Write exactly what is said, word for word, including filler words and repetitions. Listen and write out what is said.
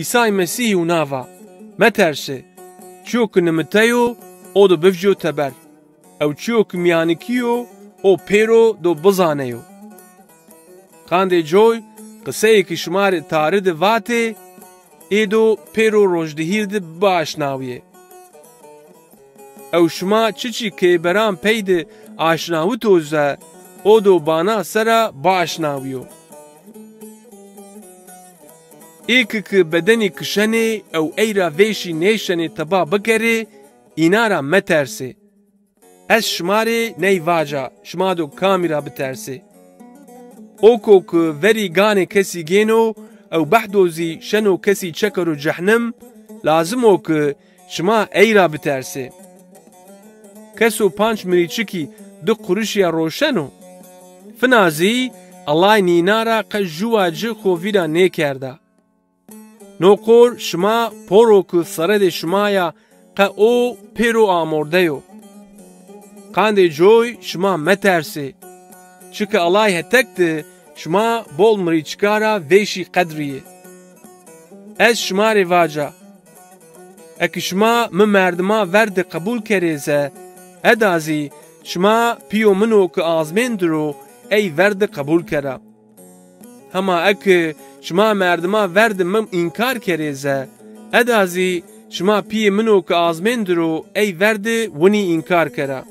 Îsay Mesîhî wina va, meterse, çîyo ki nimiteyo, o do bivcîyo teber. Ew çîyo ki mîyanikî yo, o pêro do bizaneyo. Qandê coy, qiseyê ki şima rê tari di vatê, ê do pêro rojdihîr di biaşnawîyê. Ew şima çiçî keyberan pey di aşnawito ze, o do bana sera biaşnawîyo. Ê ki ki bedenî kişenê ew ey ra vêşî nêşenê teba bikerê, îna ra metersê. Ez şima rê ney vaca, şima do kamî ra bitersê. O ko ki verî ganê kesî gêno ew behdo zî şeno kesî çekero cehnim, lazim o ki şima ey ra bitersê. Keso panc mirîçikî di qurişî ya roşeno? Fina zî Ellay nîna ra qe juwa ci xo vîra nêkerda. No qor şima poro ki seredê şima ya qe o pêro amorde yo. Qandê coy şima metersê. Çike Ellay hetek di şima bol mirîçika ra vêşî qedrîyê. Ez şima rê vaca, eki şima mi merdima ver di qebul kerê ze, eda zî şima pîyo min o ki azmên dir o ey ver di qebul kera. Hema eki şima merdima ver di mi înkar kerê ze, eda zî şima pîyê min o ki azmên dir o ey ver di winî înkar kera.